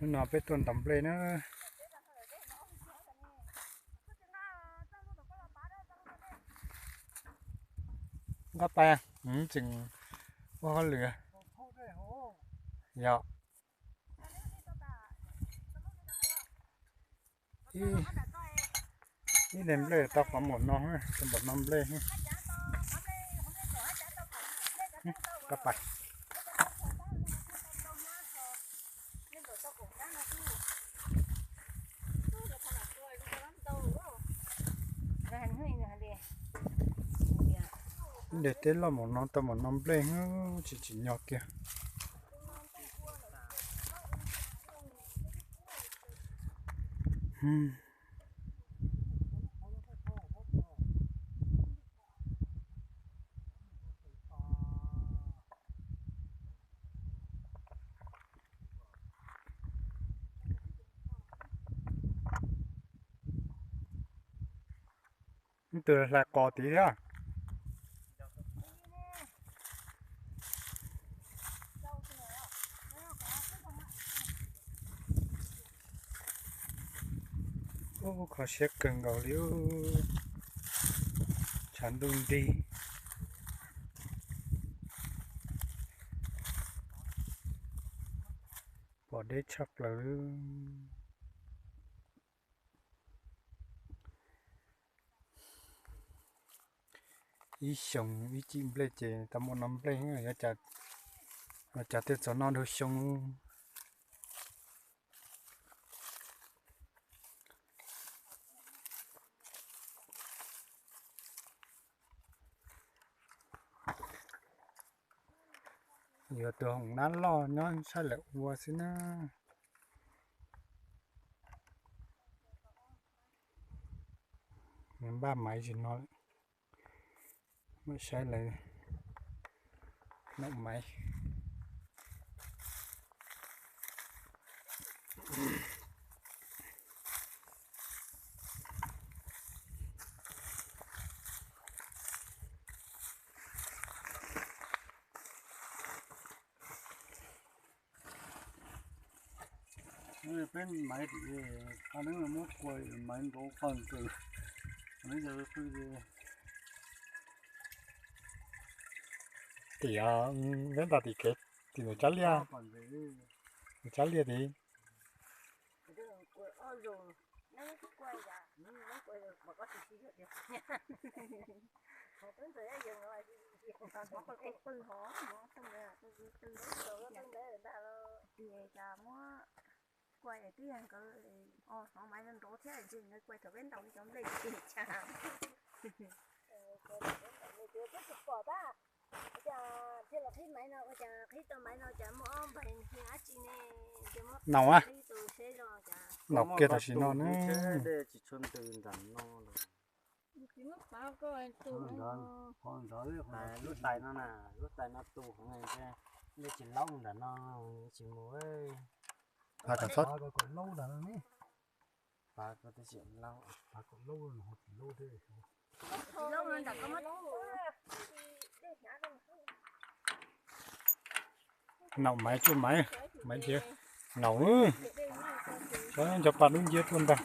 Hnub no peb tuaj ntaus nplej na. Nqa pais, tseem ua hauj lwm. Yog. Ib daim nplej tau qhov npaum no, tau npaum no nplej. Nqa pais. Ib daim teb loj npaum no tau npaum no nplej, tsis tsim nyog kiag. Ib tug hlais qos tid thiab. Ub, kho siab kawg nkaus li, tshav ntuj nrig, pom deb tshaj plaws li. Ib xyoos ib cim nplej ces tau muaj no nplej, ua cas thiaj txog no dhau xyoo. Yuav tus hoom nab loj nyob saib lawv ua xwb na. Npaj maiv tsis no, mam saib lawv noj maiv. Peb maiv tim, qhov neeb muab kua maiv nrov qoj ntws. Tim, peb nta tim kev, tim ntawm Tsab Liaj, ntawm Tsab Liaj tid. Kua twb yog nkawd hnov maiv nrov thiab, nkawd kua thaum peb ntaus cov nplej tsis cas. Naum a, naum kiag tam sim no na. Tsis tshua ntws nram no. Lub tais no na, lub tais no tu heev, nej tsis laub nram no, tsis mus. Pav kom txhob, pav kom tsis laub, pav kom laub no tsis laub thiab. Naum maiv tsuj maiv, maiv thiab. Naum, cov pa dub nciab tuaj ntag.